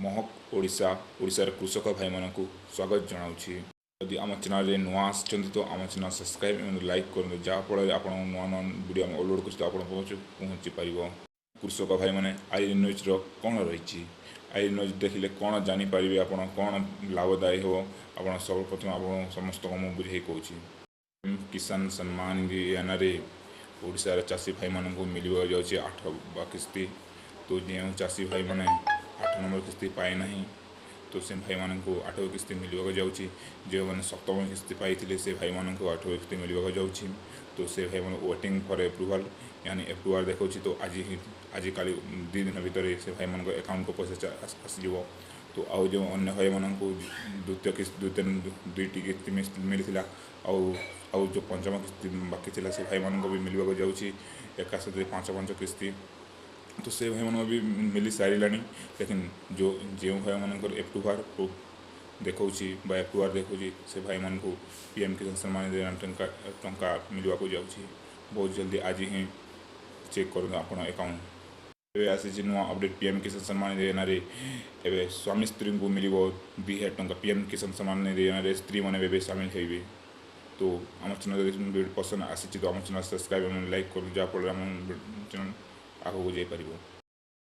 ମହକ ଓଡ଼ିଶା ଓଡ଼ିଶାର କୃଷକ ଭାଇମାନଙ୍କୁ ସ୍ୱାଗତ ଜଣାଉଛି। ଯଦି ଆମ ଚ୍ୟାନେଲରେ ନୂଆ ଆସିଛନ୍ତି, ତ ଆମ ଚ୍ୟାନେଲ୍ ସବସ୍କ୍ରାଇବ୍ ଏବଂ ଲାଇକ୍ କରନ୍ତୁ, ଯାହାଫଳରେ ଆପଣଙ୍କ ନୂଆ ନୂଆ ଭିଡ଼ିଓ ଆମେ ଅପଲୋଡ଼ କରୁଛୁ, ତ ଆପଣଙ୍କ ପହଞ୍ଚି ପାରିବ। କୃଷକ ଭାଇମାନେ, I ନ୍ୟୁଜ୍ର କ'ଣ ରହିଛି, I news ଦେଖିଲେ କ'ଣ ଜାଣିପାରିବେ ଆପଣ, କ'ଣ ଲାଭଦାୟୀ ହେବ ଆପଣ, ସର୍ବପ୍ରଥମେ ଆପଣ ସମସ୍ତଙ୍କୁ ମୁଁ ବୁଝେଇ କହୁଛି। କିଷାନ ସମ୍ମାନ ଯୋଜନାରେ ଓଡ଼ିଶାର ଚାଷୀ ଭାଇମାନଙ୍କୁ ମିଳିବାକୁ ଯାଉଛି 8 ବା କିସ୍ତି। ତ ଯେଉଁ ଚାଷୀ ଭାଇମାନେ 8 ନମ୍ବର କିସ୍ତି ପାଇନାହିଁ, ତ ସେ ଭାଇମାନଙ୍କୁ 8 କିସ୍ତି ମିଳିବାକୁ ଯାଉଛି। ଯେଉଁମାନେ ସପ୍ତମ କିସ୍ତି ପାଇଥିଲେ, ସେ ଭାଇମାନଙ୍କୁ 8 କିସ୍ତି ମିଳିବାକୁ ଯାଉଛି। ତ ସେ ଭାଇମାନଙ୍କୁ ୱେଟିଂ ଫର୍ ଆପ୍ରୁଭାଲ୍, ୟାନି ଆପ୍ରୁଭାଲ୍ ଦେଖାଉଛି। ତ ଆଜି ହିଁ, ଆଜିକାଲି 2 ଦିନ ଭିତରେ ସେ ଭାଇମାନଙ୍କ ଆକାଉଣ୍ଟକୁ ପଇସା ଆସିଯିବ। ତ ଆଉ ଯେଉଁ ଅନ୍ୟ ଭାଇମାନଙ୍କୁ ଦ୍ୱିତୀୟ କିସ୍ତି, ଦ୍ୱିତୀୟ ଦୁଇଟି କିସ୍ତି ମିଳିଥିଲା ଆଉ ଯେଉଁ ପଞ୍ଚମ କିସ୍ତି ବାକି ଥିଲା, ସେ ଭାଇମାନଙ୍କୁ ବି ମିଳିବାକୁ ଯାଉଛି ଏକା ସାଥିରେ 5 5 କିସ୍ତି। ତ ସେ ଭାଇମାନଙ୍କୁ ବି ମିଳି ସାରିଲାଣି। ଲେକିନ୍ ଯେଉଁ ଭାଇମାନଙ୍କର ଏପ୍ରୁଭାଲ୍ ଦେଖାଉଛି ବା ଏପ୍ରୁଭାଲ୍ ଦେଖାଉଛି, ସେ ଭାଇମାନଙ୍କୁ ପିଏମ୍ କିଷାନ ସମ୍ମାନ ଯୋଜନା ଟଙ୍କା ମିଳିବାକୁ ଯାଉଛି ବହୁତ ଜଲ୍ଦି। ଆଜି ହିଁ ଚେକ୍ କରନ୍ତୁ ଆପଣ ଆକାଉଣ୍ଟ। ଏବେ ଆସିଛି ନୂଆ ଅପଡ଼େଟ୍ ପିଏମ୍ କିଷାନ ସମ୍ମାନ ଯୋଜନାରେ। ଏବେ ସ୍ୱାମୀ ସ୍ତ୍ରୀଙ୍କୁ ମିଳିବ 2000 ଟଙ୍କା। ପିଏମ୍ କିଷାନ ସମ୍ମାନ ଯୋଜନାରେ ସ୍ତ୍ରୀମାନେ ଏବେ ସାମିଲ ହେବେ। ତ ଆମ ଚ୍ୟାନେଲ୍ ଯଦି ଭିଡ଼ିଓ ପସନ୍ଦ ଆସିଛି, ତ ଆମ ଚ୍ୟାନେଲ୍ ସବସ୍କ୍ରାଇବ୍ ଏବଂ ଲାଇକ୍ କରନ୍ତୁ, ଯାହାଫଳରେ ଆମ ଚ୍ୟାନେଲ୍ ଆଗକୁ ଯାଇପାରିବ।